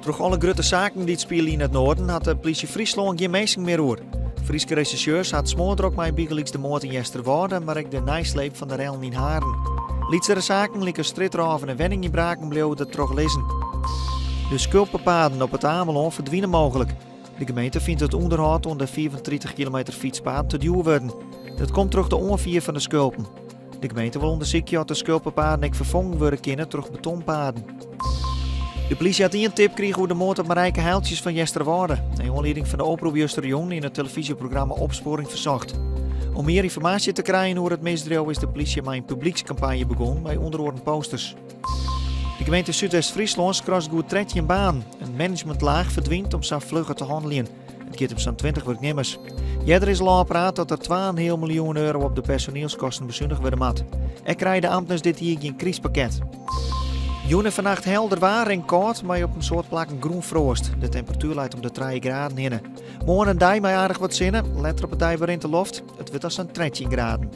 Troch alle grutte saken dy't spylje yn it Noarden hat de plysje Fryslân gjin minsken mear oer. Fryske resjersjeurs ha it smoardrok mei bygelyks de moard yn Easterwâlde, mar ek de neisleep fan de rellen yn Haren. Lytsere saken lykas strjitrôven en wenningynbraken bliuwe der troch lizzen. De skulpepaden op It Amelân ferdwine mooglik. De gemeente fynt it ûnderhâld oan de 35 kilometer fytspaad te djoer wurden. Dat komt troch de oanfier fan de skulpen. De gemeente wol ûndersykje oft de skulpepaden ek ferfongen wurde kinne troch betonpaden. De plysje hat ien tip krige oer de moard op Marijke Heijltjes fan Easterwâlde. Nei oanlieding fan de oprop justerjûn yn it telefyzjeprogramma Opsporing Verzocht. Om mear ynformaasje te krijen oer it misdriuw is de plysje mei in publykskampanje begûn mei ûnder oaren posters. De gemeente Súdwest-Fryslân skrast goed 13 banen. In managementlaach ferdwynt om sa flugger te hanneljen. It giet om sa'n 20 wurknimmers. Earder is al ôfpraat dat der 2,5 miljoen euro op de personielskosten besunige wurde moat. Ek krije de amtners dit jier gjin krystpakket. Jûn en fannacht helder waar en kâld, mei op in soad plakken grûnfroast. De temperatuer leit om de 3 graden hinne. Moarn in dei mei aardich wat sinne, letter op 'e dei berint de loft. It wurdt dan sa'n 13 graden.